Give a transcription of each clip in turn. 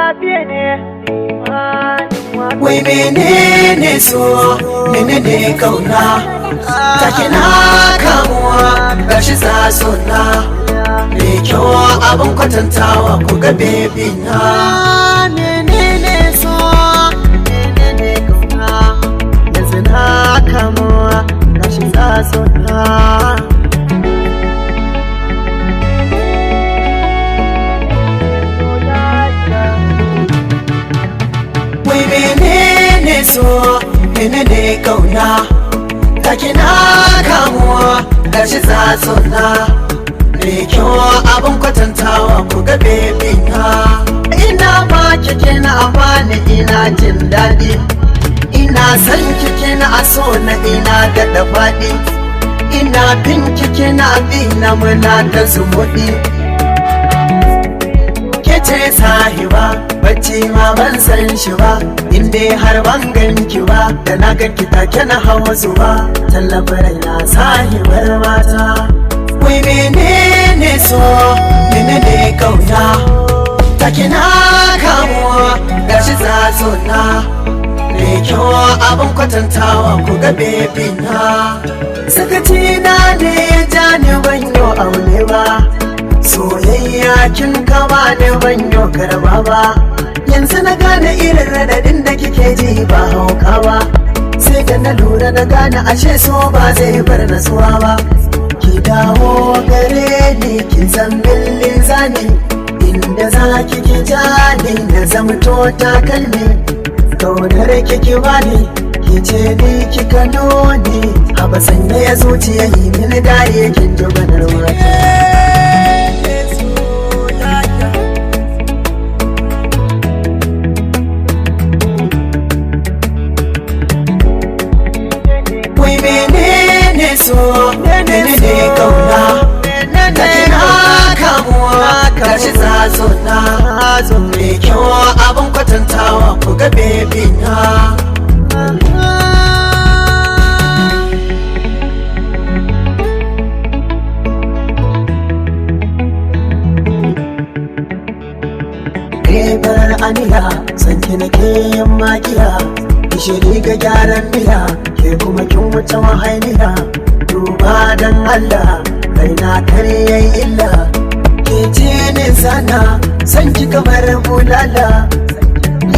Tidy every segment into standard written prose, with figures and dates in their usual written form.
Lafiya ne. Wai menene so, menene kauna? Take na kamuwa, gashi so na. Mai kyau abin kwatantawa, ku ga baby na. Menene so, menene kauna? Yanzu na kamuwa, gashi so na. Wai menene so, menene kauna? Take na kamuwa, gashi so na. Mai kyau abin kwatantawa, ku ga baby na. Ina ba kike na amana, ina jin daɗi. Ina san kike na so na, ina daɗa faɗi. Ina bin kike na bi na, muna ta zumuɗi. Ke ce sahiba, bacci ma ban san shi ba, inda har ban ganki ba, da na ganki take na hawa zuba, tallafa raina sahibar mata. Wai menene so, menene kauna? Take na kamuwa, gashi so na. Mai kyau abin kwatantawa, ku ga baby na. Sakaci na ne ya ja ni ban yo aure ba. Soyayya kin kama ni ban yo karba ba. Yanzu na gane irin radadin da kike ji, ba hauka ba. Sai da na lura na gane ashe so ba zai bar nasuwa ba. Ki dawo gare ni, ki zan linzami. Inda za ki ki ja ni, na zamto takalmi. Kaunar kiki bani, ki ce ni kika noni. Haba sanya ya zuciya yi mini dariya, kin ji banar wata. Wai menene so, menene kauna? Take na kamuwa, gashi so na. Mai kyau abin kwatantawa, ku ga baby na. Ribar aniya, sanki nake yin magiya. Gishiri ga gyaran miya, ke kuma kin wuce mahainiya. Duba dan Allah, raina karyayi illa. Ke ce ne sana, sanki kamar bulala.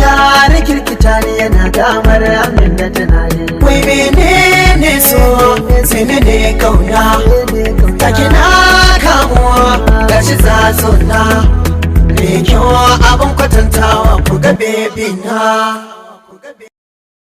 Ya rikirkita ni, yana damar amin da tunani. Wai menene so, menene kauna? Take na kamuwa, gashi so na. Mai kyau abin kwatantawa, ku ga baby na.